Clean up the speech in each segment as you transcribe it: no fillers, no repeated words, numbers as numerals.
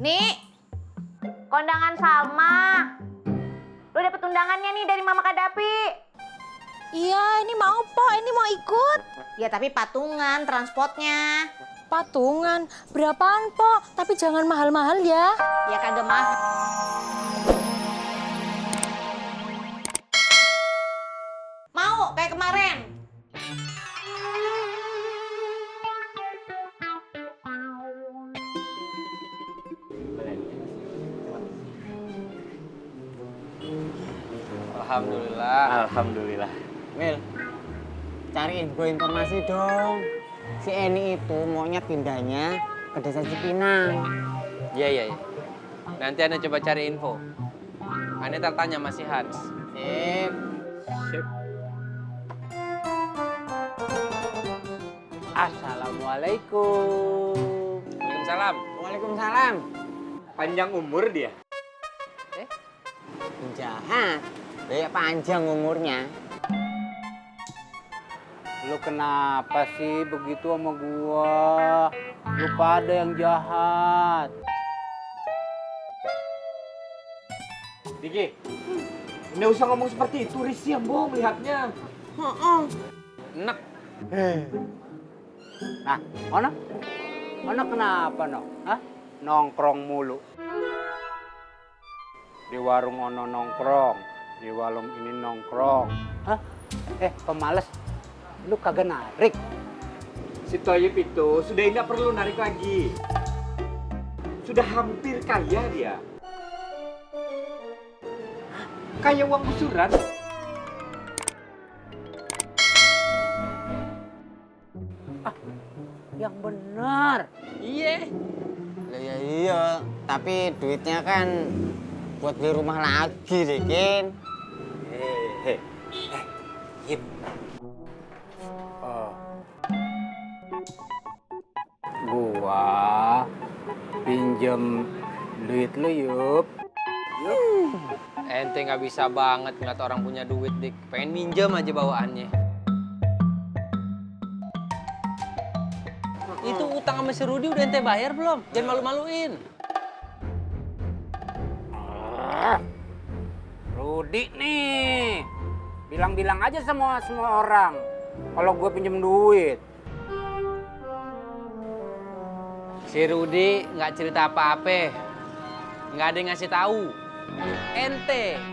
Nih, kondangan Salma. Lu dapet undangannya nih dari Mama Kadapi. Iya, ini mau po, ini mau ikut. Ya tapi patungan transportnya. Patungan, berapaan po? Tapi jangan mahal-mahal ya. Ya kagak mahal. Mau kayak kemarin. Alhamdulillah. Alhamdulillah. Mil, cariin gue informasi dong. Si Eni itu maunya pindahnya ke desa Cipinang. Iya. Nanti Anda coba cari info. Anda tertanya masih Hans. Sip. Assalamualaikum. Waalaikumsalam. Waalaikumsalam. Panjang umur dia. Penjahat. Kayak panjang umurnya. Lu kenapa sih begitu sama gua? Lu pada yang jahat. Diki, nggak usah ngomong seperti itu, risih Ambo melihatnya. Enak. Nah, ono kenapa no? Hah? Nongkrong mulu. Di warung ono nongkrong, di warung ini nongkrong. Hah? Pemales. Lu kagak narik. Si Toyib itu sudah tidak perlu narik lagi. Sudah hampir kaya dia. Kaya uang busuran. Yang benar. Iya. Iya, tapi duitnya kan buat beli rumah lagi deh, Kin. Gua pinjem duit lu, Yup. Ente nggak bisa banget ngeliat orang punya duit, Dik. Pengen minjem aja bawaannya. Itu utang sama si Rudi udah ente bayar belum? Jangan malu-maluin. Rudi nih, bilang-bilang aja semua orang kalau gue pinjem duit. Si Rudi nggak cerita apa-apa. Nggak ada yang ngasih tahu.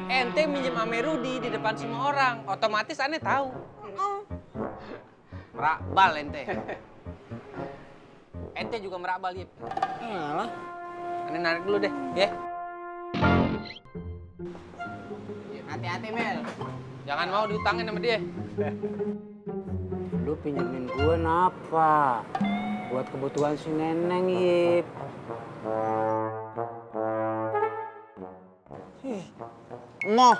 Ente minjem sama Rudi di depan semua orang. Otomatis aneh tahu. Merakbal ente. Ente juga merakbal, Yip. Iyalah. Aneh narik dulu deh, ya. Hati-hati, Mel. Jangan mau diutangin sama dia. Lu pinjemin gue napa? Buat kebutuhan si Neneng, Yip. Moh.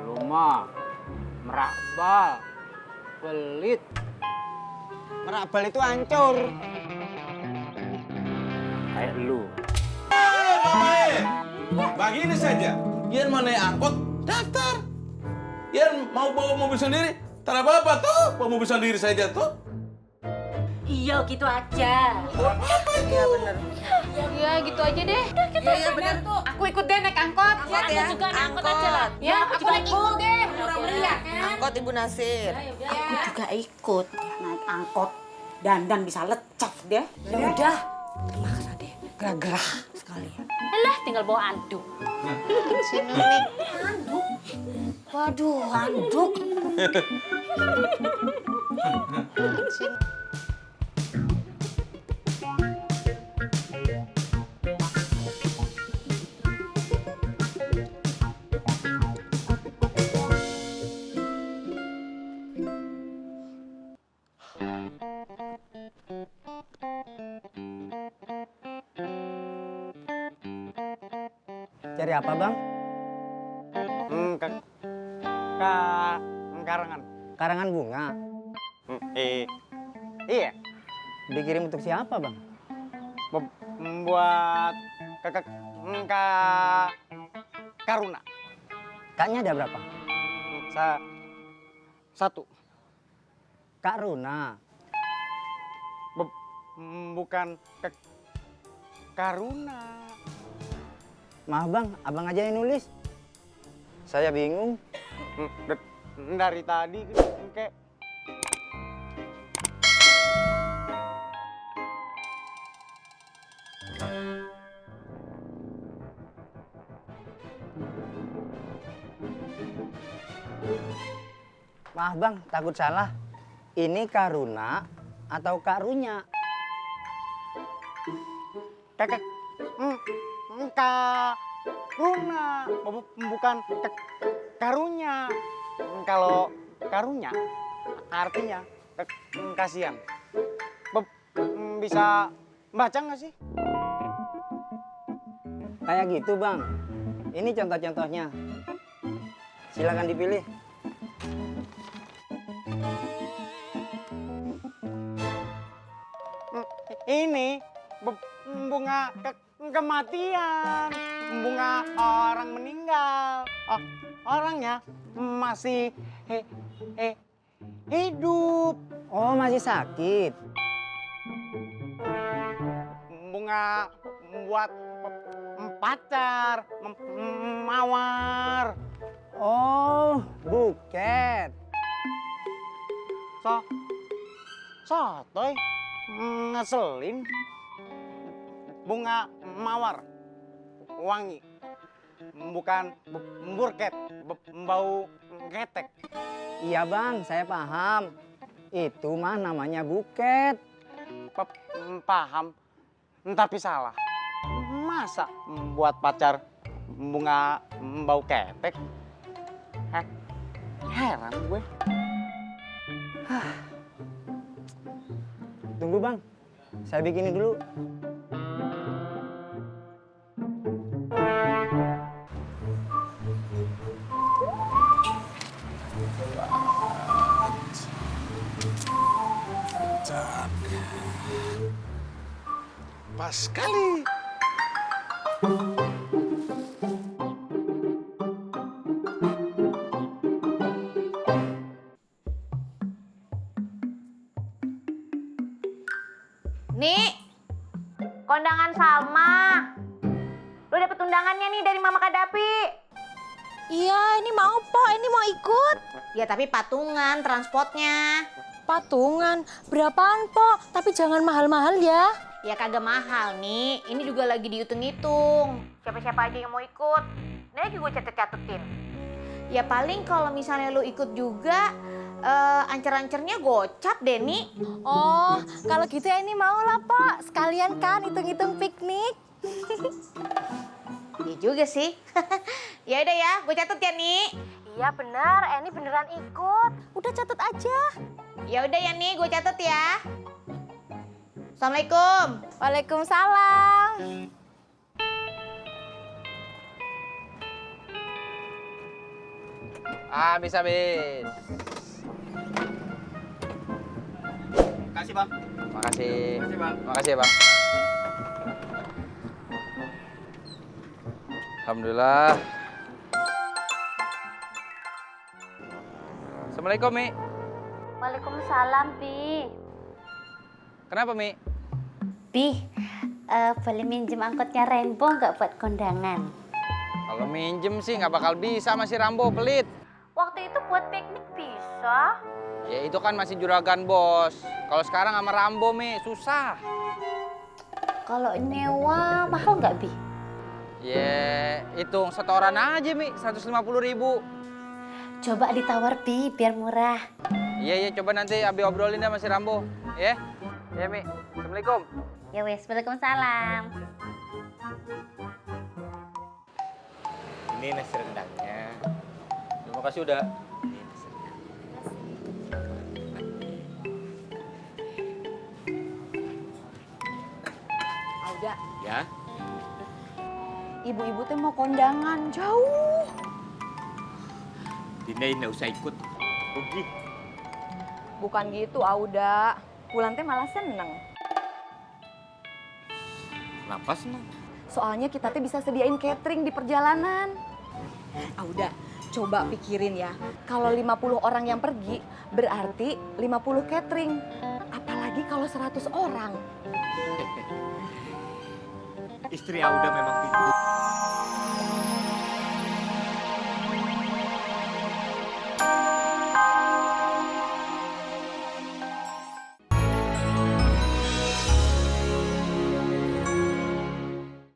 Lu mah merakbal, pelit. Merabal itu hancur. Kayak lu. Begini saja, Ian mau naik angkot, daftar. Ian mau bawa mobil sendiri, tak apa-apa tuh, bawa mobil sendiri saja tuh. Iya, gitu aja. Apa itu? Ya gitu aja deh. Iya, benar tuh. Aku ikut deh naik angkot. Aku juga naik angkot aja lah. Ya, aku juga ikut deh. Murah-meriah kan. Angkot Ibu Nasir. Aku juga ikut naik angkot. Dandan bisa lecek deh. Ya udah. Maksa deh. Gerah-gerah sekalian. Alah, tinggal bawa anduk. Sini nih. Waduh, handuk. Cari apa, Bang? Karangan. Karangan bunga. Iya, Dikirim untuk siapa, Bang? membuat Karuna. Kaknya ada berapa? Satu. Kak Runa. Bukan Karuna. Maaf bang, abang aja yang nulis. Saya bingung. Dari tadi kayak Maaf bang, takut salah. Ini Karuna atau Karunya? kakak Karuna, bukan karunya. Kalau karunya artinya kasihan. Bisa baca nggak sih? Kayak gitu bang. Ini contoh-contohnya. Silakan dipilih. Ini bunga kematian, bunga orang meninggal. Oh, orangnya masih hidup. Oh masih sakit. Bunga buat pacar, mawar. Oh buket. Sotoy ngeselin. Bunga mawar wangi, bukan burket bau ketek. Iya bang, saya paham. Itu mah namanya buket. Paham, tapi salah. Masa buat pacar bunga bau ketek? Heran gue. Tunggu bang, saya bikinin dulu. Pas sekali. Nih, kondangan Salma. Lu dapet undangannya nih dari Mama Kadapi. Iya, ini mau po, ini mau ikut. Ya tapi patungan transportnya. Patungan, berapaan po? Tapi jangan mahal-mahal ya. Ya kagak mahal nih, ini juga lagi dihitung-hitung. Siapa-siapa aja yang mau ikut. Ini lagi gue catet-catetin. Ya paling kalau misalnya lu ikut juga, ancer-ancernya gocap deh nih. Oh, kalau gitu ya ini mau lah po. Sekalian kan hitung-hitung piknik. Iya juga sih. Ya udah ya, gue catet ya nih. Iya benar, Eni beneran ikut. Udah catat aja. Ya udah ya nih, gue catet ya. Assalamualaikum. Waalaikumsalam. Habis. Kasih bang. Makasih. Makasih, Bang. Makasih ya bang. Alhamdulillah. Assalamualaikum Mi. Waalaikumsalam, Pi. Kenapa Mi? Pi, boleh minjem angkotnya Rainbow nggak buat kondangan? Kalau minjem sih nggak bakal bisa, masih Rambo pelit. Waktu itu buat piknik bisa. Ya itu kan masih juragan bos. Kalau sekarang sama Rambo Mi susah. Kalau nyewa mahal nggak, Bi? Ya hitung setoran aja Mi, 150.000. Coba ditawar, Bi, biar murah. Iya coba nanti Abi obrolin deh sama si Rambo. Ya? Ya Mi. Assalamualaikum. Ya wes, waalaikumsalam. Ini nasi rendangnya. Terima kasih udah. Auda, Ya. ibu-ibu teh mau kondangan jauh. Dinda nggak usah ikut. Rugi. Bukan gitu, Auda. Wulan teh malah seneng. Kenapa seneng? Soalnya kita teh bisa sediain catering di perjalanan. Auda, coba pikirin ya. Kalau 50 orang yang pergi, berarti 50 catering. Apalagi kalau 100 orang. Istri Auda memang pintar.